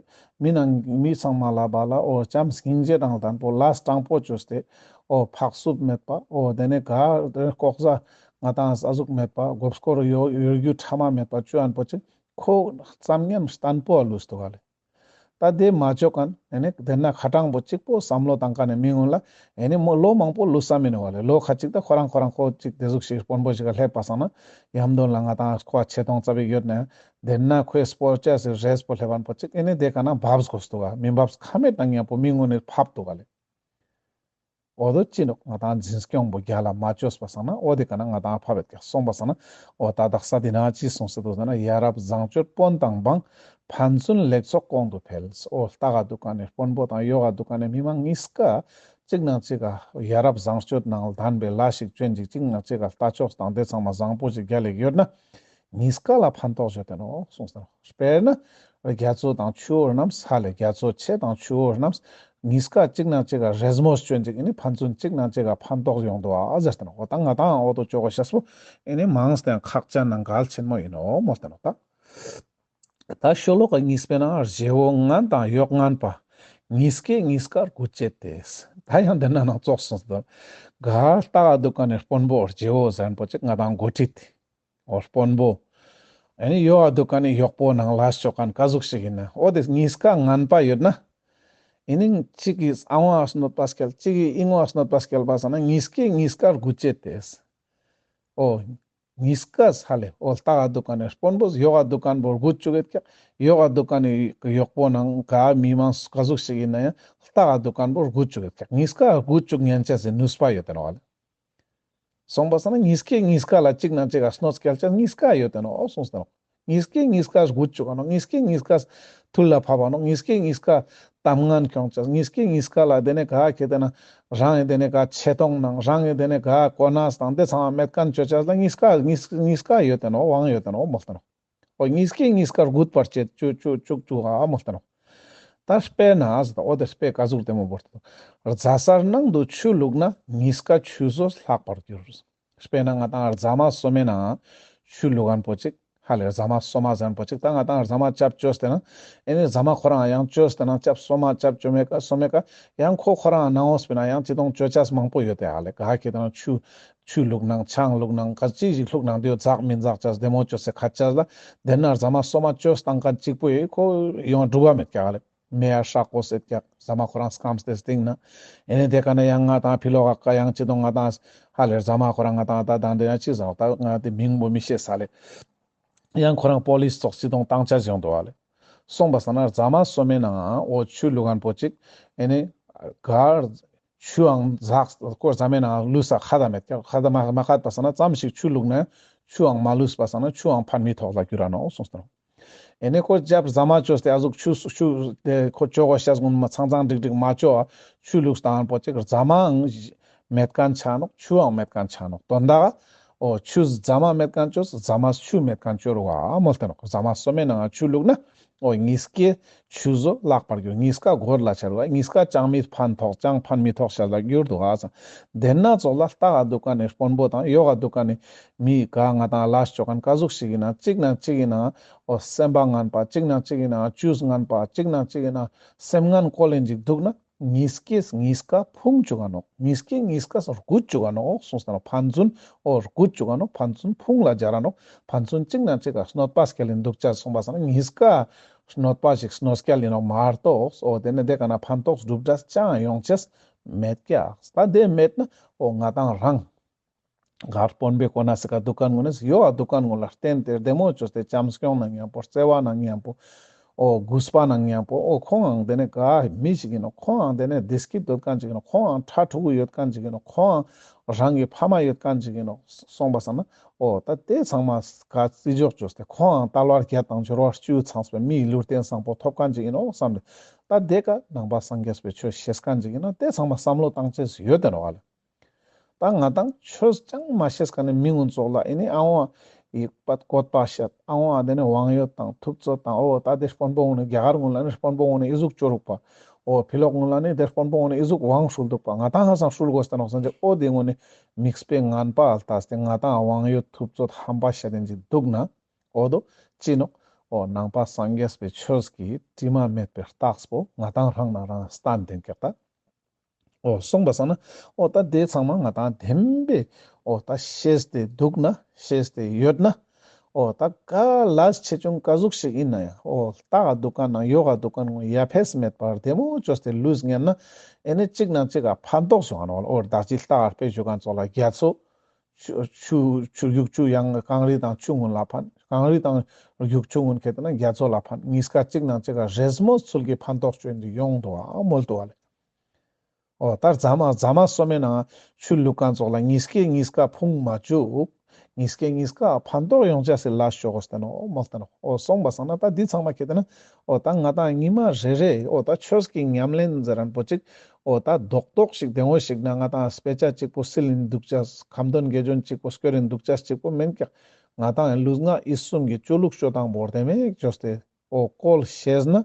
མི་ནང་མི་ཚང་མ་ལ་བ་ལ་འོ་བྱམས་སྙིང་རྗེ་དང་ལྡན་པོ་ལས་དྲང་པོ་བཅོས་ཏེ་འོ་ཕག་སུབ་མེད་པ་འོ་དེ་ནས་ག་ལྐོག་ཟ་ང་ཏང་ཟ་ཟུག་མེད་པ་མགོ་སྐོར་ཡོ་ཡོ་རྒྱུ་ཕྲ་མ་མེད་པ་བཅོ་ཨན་པོ་ཅིག་ཁོ་ཙམ་ཉན་བརྟན་པོ་ལུས་འདུག་ག་ལེ། ད་དེ་མ་བཅོ་མཁན་ཨེ་ནི་དེ་ན་ཁ་གྲངས་པོ་གཅིག་པོ་བསམ་བློ་བཏང་མཁན་ནི་མི་ངོ་ལ་ཨེ་ནི་མོ་ལོ་མང་པོ་ལུས་ས་མི་ནོག་ལེ། ལོ་ཁ་ཅིག་ད་ཁོ་རང་ཁོ་རང་ཁོ་ཅིག་དེ་ཟུག་ཞིག་དཔོན་པོ་ཞིག་ག་སླེབས་པ་སང་ན་ཡམ་དོན་ལ་ང་ཏང་ཁོ་ཆེ་མཐོང་ཙ་པིག་ཡོད་ན་དེ་ན་ཁོའི་སྤོ་ཅེས་སི་རེས་པོ་སླེབས་པ་པོ་ཅིག་ཨེ་ནི་དེ་ག་ན་བབས་དགོས་འདུག་ག་མི་བབས་ཁ་མེད་ན་མཉམ་པོ་མི་ངོ་ནི་ཕབ་འདུག་ག་ལེ། འོ་དོ་ཅི་ནོག་ང་ཏང་འཛིན་སྐྱོང་པོ་རྒྱལ་ལ་མ་བཅོས་པ་སང་ན་འོ་དེ་ག་ན་ང་ཏང་ཕ་བེད་ཀྱག་སོང་པ་སང་ན་འོ་ད་དག་ས་དེ་ན་ཅི་གསུངས་སེ་འདུག་ཟེར་ན་ཡ་རབས་བཟང་སྤྱོད་དཔོན་དང་འབངས་ཕན་ཚུན་ལེགས་ཚོགས་གོང་དུ་འཕེལ། འོ་ལྟག་ག་འདུག་མཁན་ནི་དཔོན་པོ་དང་ཡོག་ག་འདུག་མཁན་ནི་མི་མང་གཉིས་ཀ་གཅིག་ནང་གཅིག་ག་ཡ་རབས་བཟང་སྤྱོད་ནང་ལྡན་པའི་ལས་ཤིག་བཅོན་ཅིག་གཅིག་ནང་གཅིག་ག་ལྟ་ཕྱོགས་དང་དེ་ཚང་མ་བཟང་པོ་ཞིག་རྒྱལ་ལེགས་ཡོད་ན། གཉིས་ཀ་ལ་ཕན་ཐོགས་ཡོད་དེ་ནོག་གསུངས་ཏེ་ནོག་དཔེར་ན་རྒྱ་མཚོ་དང་ཆུ་བོ་རྣམས་ཧ་ལེ་རྒྱ་མཚོ་ཆེ་དང་ཆུ་བོ་རྣམས་གཉིས་ཀ་གཅིག་ནང་གཅིག་ག་རེས་མོས་བཅོ་ཅིག་ཨེ་ནི་ཕན་ཚུན་གཅིག་ནང་གཅིག་ག་ཕན་ཐོགས་ཡོང་འདུག་ཨ་ཟེར་ཏེ་ནོག་འོ་ད་ང་ཏང་འོ་དོ་ཅོ་གོ་ཤེས་པོ་ཨེ་ནི་མང་སྟེ་ཁག་ཅན་ནང་གལ་ཆེན་མོ་ཨིན་ནོག་མོལ་ཏེ་ནོག་ད་ད་ཤོ་ལོ་ཀ་གཉིས་པའི་ནང་རྗེ་བོ་ངན་དང་གཡོག་ངན་པ། གཉིས་ཀས་གཉིས་ཀར་རྒུད་བྱེད་དེ། ད་ཡང་འདི་ན་ནང་ཙོགས་གསུངས་སོ། ག་ལྟག་ག་འདུག་མཁན་ནི་དཔོན་པོ་རྗེ་བོ་ཟེར་མཁན་པོ་ཅིག་ང་ཏང་འགོ་ཁྲིད་དེ། འོ་དཔོན་པོ། ཨེ་ནི་ཡོག་ག་འདུག་མཁན་ནི་གཡོག་པོ་ནང་ལ་ཅོ་མཁན་ག་ཟུག་ཞིག་ཡིན་ན། འོ་དེ་གཉིས་ཀ་ངན་པ་ཡོད་ན། ཨེ་ནི་གཅིག་གིས་ཨ་ཝང་ཨ་གནོད་པ་སྐྱལ། གཅིག་གིས་ཨི་ངོ་ཨ་གནོད་པ་སྐྱལ་བ་སང་ན་གཉིས་ཀས་གཉིས་ཀར་རྒུད་བྱེད་དེ། འོ། གཉིས་ཀ་ཧ་ལེ། འོ་ལྟག་ག་འདུག་མཁན་ནི་དཔོན་པོས་ཡོག་ག་འདུག་མཁན་པོ་རྒུད་བཅུག་གེད་ཀྱག་ཡོག་ག་འདུག་མཁན་ནི་གཡོག་པོ་ནང་ག་མི་མང་ག་ཟུག་ཞིག་ཡིན་ན་ཡང་ལྟག་ག་འདུག་མཁན་པོ་རྒུད་བཅུག་གེད་ཀྱག་གཉིས་ཀ་རྒུད་བཅུག་ཉན་ཅེས་སི་ནུས་པ་ཡོད་དེ་ནོག་ལེ། སོང་པ་སང་ན་གཉིས་ཀས་གཉིས་ཀ་ལ་གཅིག་ནང་གཅིག་ག་གནོད་སྐྱལ་ཅེས་གཉིས་ཀ་ཡོད་དེ་ནོག་འོ་གསུངས་ཏེ་ནོག་གཉིས་ཀས་གཉིས་ཀ་རྒུད་བཅུག་ག་ནོག་གཉིས་ཀས་གཉིས་ཀ་ཐུལ་ལ་ཕབ་བ་ནོག་གཉིས་ཀས་གཉིས་ཀ་གཏམ་ངན་ཁྱོང་ཅེས། གཉིས་ཀས་གཉིས་ཀ་ལ་དེ་ནས་ག་ཁེ་དེ་ན་རང་གི་དེ་ནས་ག་ཆེ་མཐོང་ནང་རང་གི་དེ་ནས་ག་གོ་གནས་དང་དེ་ཚང་མ་མེད་མཁན་ཅོ་ཅེས་ལ་གཉིས་ཀ་གཉིས་གཉིས་ཀ་ཡོད་དེ་ནོག་དབང་ཡོད་དེ་ནོག་མོལ་ཏེ་ནོག་འོ་གཉིས་ཀས་གཉིས་ཀ་རྒུད་པར་བྱེད་བཅུག་བཅུག་བཅུག་བཅུག་ཨ་མོལ་ཏེ་ནོག་ད་དཔེར་ན་ཟེར་ད་འོ་དེ་དཔེ་ག་ཟུག་དེ་མོ་བོར་ཏེ་ནོག་རྫ་སར་ནང་དུ་ཆུ་བླུགས་ན། གཉིས་ཀ་ཆུད་ཟོས་ལྷག་པར་འགྱུར། དཔེར་ན་ང་ཏང་རྫ་མ་སོ་མའི་ནང་ཆུ་བླུགས་མཁན་པོ་ཅིག་ཧ་ལེ་རྫ་མ་སོ་མ་ཟེར་ཁན་པོ་ཅིག་ད་ང་ཏང་རྫ་མ་ཅབ་ཅོས་ཏེ་ན་ཨེ་ནི་རྫ་མ་ཁོ་རང་ཡང་ཅོས་ཏེ་ན་ཅབ་སོ་མ་ཅབ་ཅོ་མེད་ཀ་སོ་མེད་ཀ་ཡང་ཁོ་ཁོ་རང་ནང་འོས་པེ་ན་ཡང་ཅི་དང་ཅོ་ཅས་མང་པོ་ཡོད་དེ་ཧ་ལེ་ག་ཁེ་ཏེ་ན་ཆུ་ཆུ་བླུགས་ནང་ཆང་བླུགས་ནང་ག་ཅི་ཞིག་བླུགས་ནང་དེ་འཛག་མི་འཛག་ཅས་བདེ་མོ་ཅོས་སེ་ཁ་ཅས་ལ་དེ་ན་རྫ་མ་སོ་མ་ཅོས་བཏང་ཁན་ཅིག་པོ་ཡོད་ཁོ་ཡོང་འགྲུབ་པ་མེད་ཀ་ཧ་ལེ། མེ་ཡ་ཧྲག་པོ་སེ་ཀྱག་རྫ་མ་ཁོ་རང་སྐམས་ཏེ་སྟིང་ན། ཨེ་ནི་དེ་ཀ་ན་ཡང་ང་ཏང་ཕི་ལོག་ག་ཡང་ཅི་དང་ང་ཏང་ཧ་ལེ་རྫ་མ་ཁོ་རང་ང་ཏང་ད་དང་དེ་ཡང་ཅི་ཟེར་ད་ང་དེ་མིང་པོ་མི་ཤེས་ས་ལེ། ཡང་ཁོ་རང་པོ་ལིས་ཙོགས་ཅི་དང་བཏང་ཆ་ཡོང་འདུག་ཧ་ལེ། སོང་པ་སང་ན་རྫ་མ་སོ་མའི་ནང་འོ་ཆུ་བླུགས་ཁན་པོ་ཅིག་ཨེ་ནི་གར་ཆུའང་འཛག་ཁོ་རྫ་མའི་ནང་ལུས་ས་ཁ་ད་མེད་ཀྱག་ཁ་ད་མ་མ་ཁ་ད་པ་སང་ན་ཙམ་ཞིག་ཆུ་བླུགས་ན་ཆུའང་མ་ལུས་པ་སང་ན་ཆུའང་ཕན་མི་ཐོགས་ལ་འགྱུར་ར་ནོག་གསུངས་ཏེ་ནོག། ཨེ་ནི་ཁོ་ཅབ་རྫ་མ་ཅོས་ཏེ་ཨ་ཟུག་ཆུ་ཆུ་དེ་ཁོ་ཅོ་གོ་ཤེས་གུན་མ་ཚང་ཚང་འགྲིག་འགྲིག་མ་ཅོ་ཨ་ཆུ་བླུགས་སྟངས་པོ་ཅིག་རྫ་མའང་མེད་ཁན་ཆ་ནོག་ཆུའང་མེད་ཁན་ཆ་ནོག་དོན་དག་ཨ་འོ་ཆུ་རྫ་མ་མེད་ཁན་ཅོས་རྫ་མ་ཆུ་མེད་ཁན་ཅོ་རུག་ཨ་མོལ་ཏེ་ནོག། རྫ་མ་སོ་མའི་ནང་ཆུ་བླུགས་ན་འོ་གཉིས་ཀའི་ཆུ་བཟོ་ལྷག་པར་འགྱུར། གཉིས་ཀ་གོར་ལ་ཆ་རུག་ཨ་གཉིས་ཀ་ཅང་མི་ཕན་ཐོགས་ཅང་ཕན་མི་ཐོགས་ཤ་ལ་འགྱུར་འདུག་ཨ་ཙང་། དེ་ན་ཙོགས་ལ་ལྟ་ག་འདུག་ཁན་ནི་དཔོན་པོ་དང་ཡོག་ག་འདུག་ཁན་ནི་མི་ག་ང་ཏང་ལས་ཅོ་ཁན་ག་ཟུག་ཞིག་ཡིན་ན་གཅིག་ན་གཅིག་ཡིན་ན་འོ་སེམས་པ་ངན་པ་གཅིག་ན་གཅིག་ཡིན་ན་ཆུ་ངན་པ་གཅིག་ན་གཅིག་ཡིན་ན་སེམས་ངན་ཀོ་ལེན་ཅིག་འདུག་ན་གཉིས་ཀས་གཉིས་ཀ་ཕུང་ཅུག་ག་ནོག། གཉིས་ཀས་གཉིས་ཀ་རྒུད་ཅུག་ག་ནོག་གསུངས་ཏེ་ནོག། ཕན་ཚུན་འོ་རྒུད་ཅུག་ག་ནོག། ཕན་ཚུན་ཕུང་ལ་སྦྱར་ར་ནོག། ཕན་ཚུན་གཅིག་ན་གཅིག་ག་གནོད་པ་སྐྱེལ་ལིན་འདུག་ཅ་གསུངས་པ་སང་ན་གཉིས་ཀ་གནོད་པ་ཞིག་གནོད་སྐྱེལ་ལིན་ནོག་མ་གཏོགས་འོ་དེ་ནི་དེ་ཀ་ན་ཕན་ཐོགས་གྲུབ་འབྲས་ཅང་ཡོང་ཅེས་མེད་ཀྱག། ད་དེ་མེད་ན་འོ་ང་ཏང་རང་གར་དཔོན་པོའི་གོ་ན་སི་ཀ་འདུག་ཁན་གུན་ནི་ཡོག་ག་འདུག་ཁན་གུན་ལ་བརྟེན་ཏེ་བདེ་མོ་ཅོས་ཏེ་བྱམས་སྐྱོང་ནང་མཉམ་པོ་བརྩེ་བ་ནང་མཉམ་པོ་འོ་གུས་པ་ནང་མཉམ་པོ་འོ་ཁོང་ཨང་དེ་ནི་ག་མི་ཞིག་ཡིན་ནོག། ཁོང་ཨང་དེ་ནི་བདེ་སྐྱིད་འདོད་ཁན་ཞིག་ཡིན་ནོག། ཁོང་ཨང་ཕྲུ་གུ་ཡོད་ཁན་ཞིག་ཡིན་ནོག། ཁོང་ཨང་རང་གི་ཕ་མ་ཡོད་ཁན་ཞིག་ཡིན་ནོག་སོང་པ་སང་ན་འོ་ད་དེ་ཚང་མ་ག་བརྩི་འཇོག་ཅོས་ཏེ་ཁོང་ཨང་དལ་བ་བརྒྱད་དང་འབྱོར་བ་བཅུ་ཚང་བའི་མིའི་ལུས་རྟེན་བཟང་པོ་ཐོབ་ཁན་ཞིག་ཡིན་ནོག་བསམ་སྟེ་ད་དེ་ཀ་ནང་པ་སངས་རྒྱས་པའི་ཆོས་ཤེས་ཁན་ཞིག་ཡིན་ན་དེ་ཚང་མ་བསམ་བློ་བཏང་ཅེས་ཡོད་དེ་ནོག་ཨ་ལེ། ད་ང་ཏང་ཆོས་ཅང་མ་ཤེས་ཁན་ནི་མི་གུན་ཙོགས་ལ་ཨེ་ནི་ཨ་ཝང་ཡིག་པ་བཀོད་པ་བཤད་ཨ་ཝང་དེ་ནི་དབང་ཡོད་དང་ཐུབ་ཚོད་དང་འོ་ད་དེ་དཔོན་པོ་གུན་ནི་རྒྱ་གར་གུན་ལ་ནི་དཔོན་པོ་གུན་ནི་ཨི་ཟུག་ཅོ་རུག་པ། འོ་ཕི་ལོག་གུན་ལ་ནི་དེ་དཔོན་པོ་གུན་ནི་ཨི་ཟུག་དབང་ཧྲུལ་འདུག་པ། ང་ཏང་ཧ་སང་ཧྲུལ་དགོས་ཏེ་ནོག་སང་ཅིག་འོ་དེ་གུན་ནི་མིག་དཔེ་ངན་པ་ལ་ལྟས་ཏེ་ང་ཏང་དབང་ཡོད་ཐུབ་ཚོད་ཧམ་པ་བཤད་དེན་ཅིག་འདུག་ན་འོ་དོ་ཅི་ནོག། འོ་ནང་པ་སངས་རྒྱས་པའི་ཆོས་ཀྱི་དྲི་མ་མེད་པའི་རྟགས་པོ་ང་ཏང་རང་ན་རང་སྟན་དེན་ཀྱག་ད། འོ་སོང་པ་སང་ན་འོ་ད་དེ་ཚང་མ་ང་ཏང་བདེན་པའི་འོ་ད་ཤེས་ཏེ་འདུག་ན་ཤེས་ཏེ་ཡོད་ན་འོ་ད་ག་ལས་ཆེ་ཆུང་ག་ཟུག་ཞིག་ཡིན་ན་ཡང་འོ་ལྟ་ག་འདུག་ཁན་ནང་ཡོག་ག་འདུག་ཁན་གུན་ཡ་ཕེས་མེད་པར་བདེ་མོ་ཅོས་ཏེ་ལུས་ཉན་ན་ཨེ་ནི་གཅིག་ན་གཅིག་ག་ཕན་ཐོགས་བྱུང་ང་ནོག། འོ་བདག་ཅི་ལྟ་ག་དཔེ་ཞུ་ཁན་ཙོགས་ལ་རྒྱ་མཚོ་ཆུ་ཆུ་ཆུ་ཡུག་ཆུ་ཡང་གངས་རི་དང་ཆུ་གུན་ལ་ཕན། གངས་རི་དང་ཡུག་ཆུ་གུན་ཁེ་ཏེ་ན་རྒྱ་མཚོ་ལ་ཕན། གཉིས་ཀ་གཅིག་ན་གཅིག་ག་རེས་མོས་ཚུལ་གྱི་ཕན་ཐོགས་ཅོ་ཡིན་དུ་ཡོང་འདུག་ཨ་མོལ་འདུག་ཨ་ལེ། འོ་ད་རྫ་མ་རྫ་མ་སོ་མའི་ནང་ཆུ་བླུགས་ཁན་ཙོགས་ལ་གཉིས་ཀས་གཉིས་ཀ་ཕུང་མ་བཅུག། གཉིས་ཀས་གཉིས་ཀ་ཕན་ཐོགས་ཡོང་ཅེས་སི་ལས་ཅོ་དགོས་ཏེ་ནོག་མོལ་ཏེ་ནོག། འོ་སོང་པ་སང་ན་ད་འདི་ཚང་མ་ཁེ་ཏེ་ན་འོ་ད་ང་ཏང་ཉི་མ་རེ་རེ་འོ་ད་ཆོས་ཀྱི་ཉམས་ལེན་ཟེར་རན་པོ་ཅིག་འོ་ད་རྡོག་རྡོག་ཞིག་དེ་འོ་ཞིག་ན་ང་ཏང་དཔེ་ཆ་གཅིག་པོ་སིལ་ཡིན་འདུག་ཅེས་ཁ་འདོན་དགེ་སྦྱོར་གཅིག་པོ་སྐྱོར་ཡིན་འདུག་ཅེས་གཅིག་པོ་མེན་ཀྱག། ང་ཏང་ལུས་ངག་ཡིད་གསུམ་གྱི་ཅོ་ལུགས་ཅོ་སྟངས་བོར་ཏེ་མེད་ཅོས་ཏེ་འོ་བཀོལ་ཤེས་ན།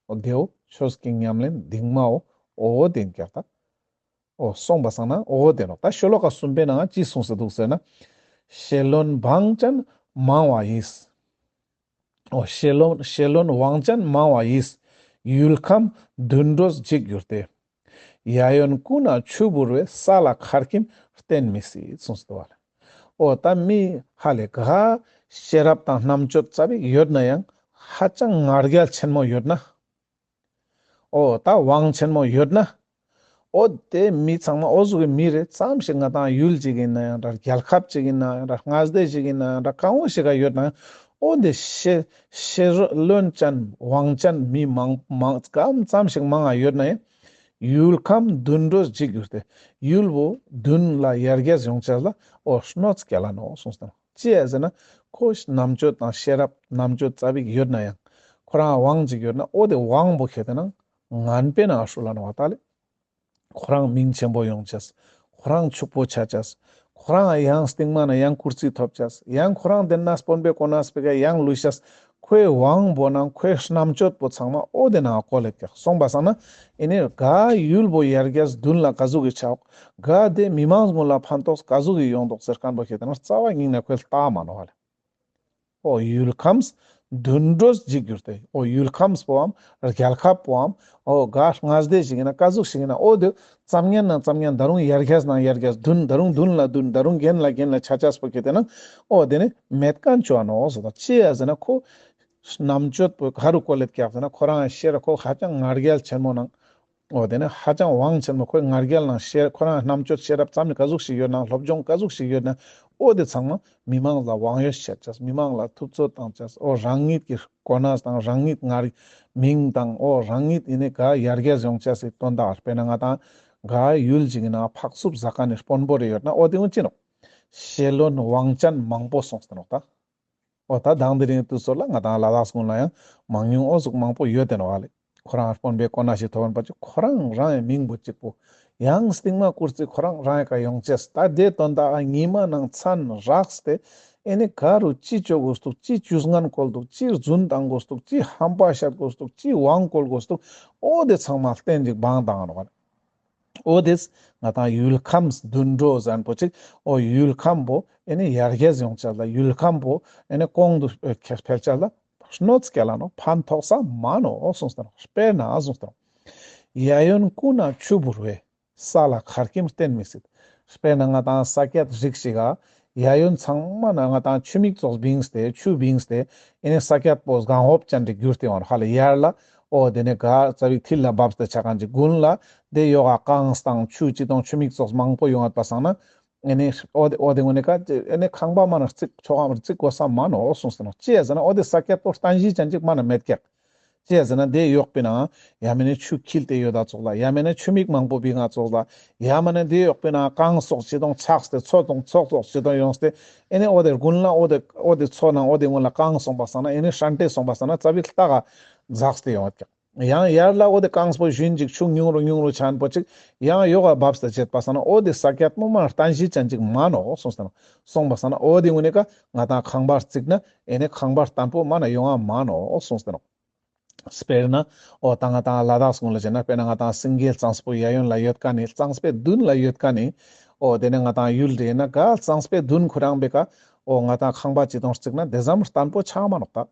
འོ་དེའོ་ཆོས་ཀྱི་ཉམས་ལེན་གདིང་མའོ་འོ་དེ་ཀྱག་ད། འོ་སོང་པ་སང་ན་འོ་དེ་ནོག། ད་ཤོ་ལོ་ཀ་གསུམ་པའི་ནང་ཅི་གསུངས་སེ་འདུག་ཟེར་ན། ཞེ་ལོན་བང་ཅན་མང་བ་ཡིས། འོ་ཞེ་ལོན་ཞེ་ལོན་བང་ཅན་མང་བ་ཡིས། ཡུལ་ཁམས་དུད་འགྲོས་འཇིག་གྱུར་ཏེ། གཡས་གཡོན་ཀུན་ན་ཆུ་བུར་བས། ས་ལ་ཁ་སྐྱེམས་བསྟེན་མི་སྲིད། གསུངས་སོ་བ་ལེ། འོ་ད་མི་ཧ་ལས་ག་ཤེས་རབ་དང་རྣམ་དཔྱོད་ཙ་པིག་ཡོད་ན་ཡང་ཧ་ཅང་ང་རྒྱལ་ཆེན་མོ་ཡོད་ན། འོ་ད་དབང་ཆེན་མོ་ཡོད་ན། འོ་དེ་མི་ཚང་མ་འོ་ཟུག་གི་མི་རེ་ཙམ་ཞིག་ང་ཏང་ཡུལ་ཅིག་ཡིན་ན་ཡང་འདྲ་རྒྱལ་ཁབ་ཅིག་ཡིན་ན་ཡང་འདྲ་མངའ་སྡེ་ཞིག་ཡིན་ན་ཡང་འདྲ་གང་བོ་ཞིག་ག་ཡོད་ན་ཡང་འོ་དེ་ཤེས་ཤེས་ལོན་ཅན་དབང་ཅན་མི་མང་མང་གང་ཙམ་ཞིག་མང་ང་ཡོད་ན་ཡང་ཡུལ་ཁམས་དུད་འགྲོས་འཇིག་གྱུར་ཏེ་ཡུལ་བོ་དུད་ལ་ཡར་རྒྱས་ཡོང་ཅེས་ལ་འོ་གནོད་སྐྱེལ་ལ་ནོག་གསུངས་སོ། ཅི་ཡ་ཟེར་ན་ཁོ་རྣམ་དཔྱོད་དང་ཤེས་རབ་རྣམ་དཔྱོད་ཙ་པིག་ཡོད་ན་ཡང་ཁོ་རང་དབང་ཅིག་ཡོད་ན་འོ་དེ་དབང་བོ་ཁེ་ཏེ་ན་ངན་པའི་ནང་ཧྲུལ་ལ་ནོག་པ་ད་ལེ། ཁོ་རང་མིང་ཆེན་པོ་ཡོང་ཅེས། ཁོ་རང་ཕྱུག་པོ་ཆ་ཅེས། ཁོ་རང་ཡང་སྟིང་མ་ན་ཡང་བཀུར་རྩི་ཐོབ་ཅེས། ཡང་ཁོ་རང་དེ་ན་དཔོན་པོའི་གོ་ན་སྤེ་ག་ཡང་ལུས་ཤེས། ཁོའི་དབང་པོ་ནང་ཁོའི་རྣམ་དཔྱོད་པོ་ཚང་མ་འོ་དེ་ནང་བཀོལ་ལེད་ཀྱག། སོང་པ་སང་ན་ཨེ་ནི་ག་ཡུལ་པོ་ཡར་རྒྱས་དུན་ལ་ག་ཟུག་གི་ཆའོ། ག་དེ་མི་མང་གུན་ལ་ཕན་ཐོགས་ག་ཟུག་གི་ཡོང་དོག་ཟེར་ཁན་པོ་ཁེ་ཏེ་ན་རྩ་བ་ཉིད་ནས་ཁོའི་ལྟ་མ་ནོག་ལེ། འོ་ཡུལ་ཁམས་དུད་འགྲོ་ཞིག་གྱུར་ཏེ། འོ་ཡུལ་ཁམས་པོའམ་རྒྱལ་ཁབ་པོའམ་འོ་ག་ལྔ་སྡེ་ཞིག་ཡིན་ན་ཀ་ཟུག་ཞིག་ཡིན་ན་འོ་དེ་ཙམ་ཉན་ན་ཙམ་ཉན་ད་རུང་ཡར་རྒྱས་ནང་ཡར་རྒྱས་དུན་ད་རུང་དུན་ལ་དུན་ད་རུང་རྒྱན་ལ་རྒྱན་ལ་ཆ་ཆས་པོ་ཁྱེར་ཏེ་ན་འོ་དེ་ནི་མེད་མཁན་ཆོ་ཨ་ནོག་ཟེར་དང་། ཅི་ཡ་ཟེར་ན་ཁོ་རྣམ་དཔྱོད་པོ་ག་རུ་བཀོལ་ལེད་ཀྱག་ཟེར་ན་ཁོ་རང་ཤེར་ཁོ་ཧ་ཅང་ང་རྒྱལ་ཆེན་མོ་ནང་། འོ་དེ་ནི་ཧ་ཅང་དབང་ཆེན་མོ་ཁོའི་ང་རྒྱལ་ནང་ཤེར་ཁོ་རང་རྣམ་དཔྱོད་ཤེས་རབ་ཙམ་ནི་ག་ཟུག་ཞིག་ཡོད་ན་སློབ་སྦྱོང་ག་ཟུག་ཞིག་ཡོད་ན་འོ་དེ་ཚང་མ་མི་མང་ལ་དབང་ཡོད་བྱེད་ཅེས། མི་མང་ལ་ཐུབ་ཚོད་བཏང་ཅེས། འོ་རང་ཉིད་ཀྱི་གོ་གནས་དང་རང་ཉིད་ངར་མིང་དང་འོ་རང་ཉིད་ཡིན་ནི་ག་ཡར་རྒྱས་ཡོང་ཅེས་སི་དོན་དག་དཔེར་ན་ང་དང་ག་ཡུལ་ཅིག་ཡིན་ན་ཕག་སུབ་ཟ་མཁན་ནི་དཔོན་པོ་རེ་ཡོད་ན་འོ་དེ་ཀུན་ཅི་ནོག་ཞེ་བློན་དབང་ཅན་མང་པོ་སོང་སྟེ་ནོག་ད། འོ་ད་དང་དེ་རིང་དུས་ཚོད་ལ་ང་དང་ལ་དྭགས་ཀུན་ལ་ཡང་མང་ཉུང་འོ་ཟུག་མང་པོ་ཡོད་དེ་ནོག་ཨ་ལེ། ཁོ་རང་དཔོན་པོའི་གོ་གནས་ཤིག་ཐོབ་པ་ཅིག་ཁོ་རང་རང་ཡང་མིང་པོ་གཅིག་པོ་ཡང་སྟིང་མ་བཀུར་རྩི་ཁོ་རང་རང་ཡང་ག་ཡོང་ཅེས། ད་དེ་དོན་དག་ཉི་མ་ནང་མཚན་རགས་ཏེ་ཨེ་ནི་ག་རུ་ཅི་བཅོ་དགོས་འདུག་ཅི་ཇུས་ངན་བཀོལ་འདུག་ཅི་རྫུན་བཏང་དགོས་འདུག་ཅི་ཧམ་པ་བཤད་དགོས་འདུག་ཅི་དབང་བཀོལ་དགོས་འདུག་འོ་དེ་ཚང་མ་གཏན་ཅིག་བང་བཏང་ནོག་ཨ་ལེ། འོ་དེས་ང་དང་ཡུལ་ཁམས་དུད་འགྲོ་ཟེར་མཁན་པོ་ཅིག་འོ་ཡུལ་ཁམས་པོ་ཨེ་ནི་ཡར་རྒྱས་ཡོང་ཅེས་ལ་ཡུལ་ཁམས་པོ་ཨེ་ནི་གོང་དུ་འཕེལ་ཅེས་ལ་གནོད་སྐྱེལ་ལ་ནོག་ཕན་ཐོགས་ས་མ་ནོག་གསུངས་ཏེ་ནོག་དཔེར་ན་གསུངས་ཏེ་ནོག་གཡས་གཡོན་ཀུན་ན་ཆུ་བུར་བས། ས་ལ་ཁར་ཁྱིམ་བརྟེན་མི་སྲིད། དཔེར་ན་ང་དང་ས་ཀྱད་རིགས་ཤིག་ག་གཡས་གཡོན་ཚང་མ་ན་ང་དང་ཆུ་མིག་ཙོགས་བིངས་ཏེ་ཆུ་བིངས་ཏེ་ཨེ་ནི་ས་ཀྱད་པོ་གང་ཧོབ་ཅན་དེ་གྱུར་ཏེ་ཡོང་ཧ་ལ་ཡར་ལ་འོ་དེ་ནི་ག་ཙ་བིག་མཐིལ་ལ་བབས་ཏེ་ཆ་མཁན་ཅིག་དགུན་ལ་དེ་ཡོག་ག་གངས་དང་ཆུ་ཅི་དང་ཆུ་མིག་ཙོགས་མང་པོ་ཡོང་ཡོད་པ་སང་ན་ཨེ་ནི་འོ་དེ་འོ་དེ་ངོ་ནི་ག་ཨེ་ནི་ཁང་པ་མ་ན་རྩིག་ཆོག་གམ་རྩིག་དགོས་ས་མ་ནོག་གསུངས་ཏེ་ནོག་ཅི་ཡ་ཟེར་ན་འོ་དེ་ས་ཀྱད་པོ་རྟེན་གཞི་ཅན་ཅིག་མ་ན་མེད་ཀྱག་ཅི་ཡ་ཟེར་ན་དེ་ཡོག་པའི་ནང་ཡ་མེད་ན་ཆུ་འཁྱིལ་ཏེ་ཡོད་ད་ཙོགས་ལ་ཡ་མེད་ན་ཆུ་མིག་མང་པོ་བིང་ང་ཙོགས་ལ་ཡ་མེད་ན་དེ་ཡོག་པའི་ནང་གངས་ཙོགས་ཅི་དང་ཆགས་ཏེ་མཚོ་དང་ཚོགས་ཙོགས་ཅི་དང་ཡོངས་ཏེ་ཨེ་ནི་འོ་དེ་དགུན་ལ་འོ་དེ་འོ་དེ་མཚོ་ནང་འོ་དེ་སྔོན་ལ་གངས་སོང་པ་སང་ན་ཨེ་ནི་ཧྲན་ཏེ་སོང་པ་སང་ན་ཙ་བིག་ལྟ་ག་འཛགས་ཏེ་ཡོང་ཡོད་ཀྱག་ཡང་ཡར་ལ་འོ་དེ་གངས་པོ་ཞུན་ཅིག་ཆུ་ཉུང་རུ་ཉུང་རུ་ཆ་མཁན་པོ་ཅིག་ཡང་ཡོག་ག་བབས་ཏེ་བྱེད་པ་སང་ན་འོ་དེ་ས་ཀྱད་མོ་མ་རྟེན་གཞི་ཅན་ཅིག་མ་ནོག་གསུངས་ཏེ་ནོག་སོང་པ་སང་ན་འོ་དེ་ངོ་ནི་ག་ང་དང་ཁང་པ་རྩིག་ན་ཨེ་ནི་ཁང་པ་བརྟན་པོ་མ་ན་ཡོང་ང་མ་ནོག་གསུངས་ཏེ་ནོག་དཔེར་ན་འོ་ད་ང་དང་ལ་དྭགས་སྔོན་ལ་བྱས་ན་དཔེར་ན་ང་དང་སེང་གེ་གཙང་པོ་གཡས་གཡོན་ལ་ཡོད་མཁན་ནི་གཙང་པོའི་མདུན་ལ་ཡོད་མཁན་ནི་འོ་དེ་ནི་ང་དང་ཡུལ་རེ་ན་ག་གཙང་པོའི་མདུན་ཁོ་རང་པེ་ཀ་འོ་ང་དང་ཁང་པ་ཅི་དང་རྩིག་ན་དེ་ཙམ་བརྟན་པོ་ཆགས་མ་ནོག་ད།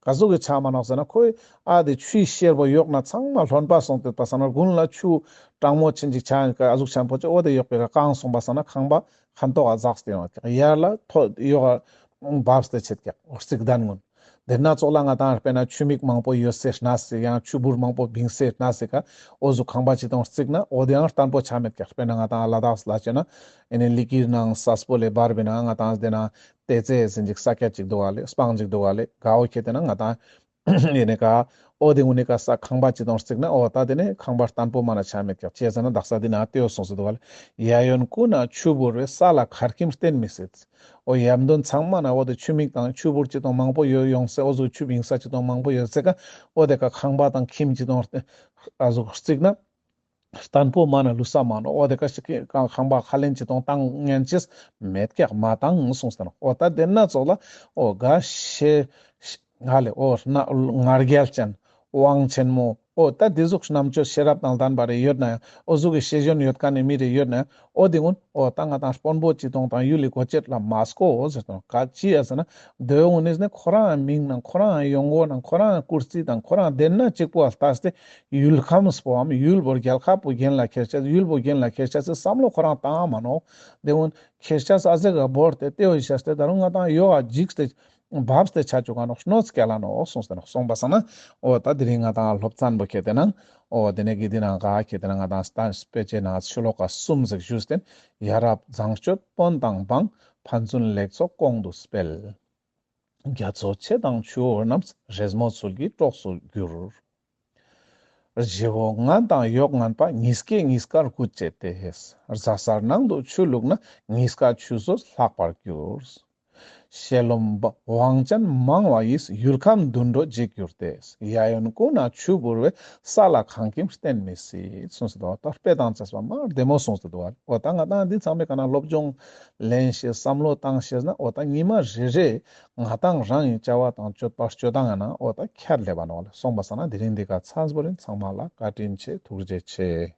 ག་ཟུག་གི་ཆགས་མ་ནོག་ཟེར་ན་ཁོའི་ཨ་དེ་ཆུའི་གཤེར་པོ་ཡོག་ན་ཚང་མ་རློན་པ་སོང་སྟེ་པ་སང་ན་དགུན་ལ་ཆུ་གྲང་མོ་ཆེན་ཅིག་ཆ་ཡིན་ཀ་ཨ་ཟུག་ཆེན་པོ་ཅིག་འོ་དེ་ཡོག་པའི་ར་གངས་སོང་པ་སང་ན་ཁང་པ་ཁ་མདོག་ག་འཛགས་ཏེ་ཡོང་ཀྱག་ཡར་ལ་ཐོ་ཡོག་ག་བབས་ཏེ་ཆེད་ཀྱག་རྩིག་གདན་ཀུན། དེ་ན་ཙོགས་ལ་ང་དང་དཔེར་ན་ཆུ་མིག་མང་པོ་ཡོད་སའི་གནས་སི་ཡང་ཆུ་བུར་མང་པོ་བིང་སའི་གནས་སི་ཀ་འོ་ཟུག་ཁང་པ་ཅི་དང་རྩིག་ན་འོ་དེ་ཡང་བརྟན་པོ་ཆ་མེད་ཀྱག་དཔེར་ན་ང་དང་ལ་དྭགས་ལ་བྱས་ན་ཨེ་ནི་ལི་ཀིར་ནང་སས་པོ་ལས་བར་བའི་ནང་ང་དང་དེ་ན་ཏེ་ཙེ་ཟེར་ཅིག་ས་ཀྱད་ཅིག་འདུག་ག་ལེ། སྤང་ཅིག་འདུག་ག་ལེ། ག་འོ་ཁྱེར་ཏེ་ན་ང་དང་ཡིན་ནི་ཀ་འོ་དེ་ངུ་ནི་ཀ་ས་ཁང་པ་ཅི་དང་རྩིག་ན་འོ་ད་དེ་ནི་ཁང་པ་བརྟན་པོ་མ་ན་ཆ་མེད་ཀྱག་ཅི་ཟེར་ན་དག་ས་དེ་ན་ལྟེ་བ་སོང་ཟེར་འདུག་ག་ལེ། གཡས་གཡོན་ཀུན་ན་ཆུ་བུར་བས། ས་ལ་ཁར་ཁྱིམ་བརྟེན་མི་སྲིད། འོ་ཡ་མདུན་ཚང་མ་ན་འོ་དེ་ཆུ་མིག་དང་ཆུ་བུར་ཅི་དང་མང་པོ་ཡོད་ཡོང་སེ་འོ་ཟུག་ཆུ་བིང་ས་ཅི་དང་མང་པོ་ཡོད་སེ་ཀ་འོ་དེ་ཀ་ཁང་པ་དང་ཁྱིམ་ཅི་དང་ཨ་ཟུག་རྩིག་ན། བརྟན་པོ་མ་ན་ལུས་ས་མ་ནོག་འོ་དེ་ཀ་ཞིག་གི་ཁང་པ་ཁ་ལེན་ཅི་དང་བཏང་ཉན་ཅེས་མེད་ཀྱག་མ་བཏང་གསུངས་ཏེ་ནོག་འོ་ད་དེ་ན་ཙོགས་ལ་འོ་ག་ཤེ་ང་ལེ་འོ་ང་རྒྱལ་ཅན་དབང་ཆེན་མོ་འོ་ད་དེ་ཟུག་རྣམ་དཔྱོད་ཤེས་རབ་དང་ལྡན་པ་རེ་ཡོད་ན་ཡང་འོ་ཟུག་གི་ཤེས་ཡོན་ཡོད་མཁན་ནི་མི་རེ་ཡོད་ན་ཡང་འོ་དེ་ཀུན་འོ་ད་ང་དང་དཔོན་པོ་ཅི་དང་དང་ཡུལ་ལི་གོ་ཅེད་ལ་མ་སྐོ་ཟེར་ཏེ་ནོག་ག་ཅི་ཡ་ཟེར་ན་དེ་ཀུན་ནི་ཁོ་རང་མིང་ནང་ཁོ་རང་ཡོང་སྒོ་ནང་ཁོ་རང་བཀུར་རྩི་དང་ཁོ་རང་དེ་ན་གཅིག་པོ་ལྟ་སྟེ། ཡུལ་ཁམས་པོའམ་ཡུལ་བོ་རྒྱལ་ཁབ་པོ་གྱེན་ལ་ཁྱེར་ཅེས་ཡུལ་བོ་གྱེན་ལ་ཁྱེར་ཅེས་སི་བསམ་བློ་ཁོ་རང་བཏང་མ་ནོག་དེ་ཀུན་ཁྱེར་ཅེས་ཨ་ཟེ་ག་བོར་ཏེ་ལྟེ་བ་བཞག་སྟེ་ད་རུང་ང་དང་ཡོག་ག་འཇིགས་ཏེ་བབས་ཏེ་ཆ་བཅུག་ག་ནོག་གནོད་སྐྱེལ་ལ་ནོག་གསུངས་ཏེ་ནོག་གསུངས་པ་སང་ན་འོ་ད་དེ་རིང་ང་དང་སློབ་ཚན་པོ་ཁྱེར་ཏེ་ན་འོ་དེ་ནས་གི་དེ་ན་ག་ཁྱེར་ཏེ་ན་ང་དང་སྟན་དཔེ་ཆའི་ནང་ཤོ་ལོ་ཀ་གསུམ་ཟིག་ཞུས་ཏེ་ཡ་རབས་བཟང་སྤྱོད་དཔོན་དང་འབངས། ཕན་ཚུན་ལེགས་ཚོགས་གོང་དུ་སྤེལ། རྒྱ་མཚོ་ཆེ་དང་ཆུ་བོ་རྣམས། རེས་མོས་ཚུལ་གྱིས་གྲོགས་སུ་འགྱུར། བཞི་བོ་ངན་དང་གཡོག་ངན་པ། གཉིས་སྐྱེས་གཉིས་ཀར་རྒུད་བྱེད་དེ། རྫ་སར་ནང་དུ་ཆུ་བླུགས་ན། གཉིས་ཀ་ཆུད་ཟོས་ལྷག་པར་འགྱུར། ཤེས་རློམ་དབང་ཅན་མང་བ་ཡིས། ཡུལ་ཁམས་དུད་འགྲོ་འཇིག་འགྱུར་ཏེ། གཡས་གཡོན་ཀུན་ན་ཆུ་བུར་བས། ས་ལ་ཁང་ཁྱིམ་བརྟེན་མི་སྲིད། གསུངས་སེ་འདུག་པ། ད་དཔེ་དང་བཅས་པ་མ་བདེ་མོ་གསུངས་སེ་འདུག་པ། འོ་ད་ང་དང་འདི་ཚང་མའི་ཀ་ན་སློབ་སྦྱོང་ལེན་ཤེས་བསམ་བློ་བཏང་ཤེས་ན་འོ་ད་ཉི་མ་རེ་རེ་ང་དང་རང་གི་བྱ་བ་དང་སྤྱོད་པ་སྤྱོད་སྟངས་ཡང་ན་འོ་ད་ཁྱད་ལས་པ་ནོག་ལེ། སོང་པ་སང་ན་དེ་རིང་འདི་ཀ་ཚང་པོ་རིང་ཚང་མ་ལ་བཀའ་དྲིན་ཆེ། ཐུགས་རྗེ་ཆེ།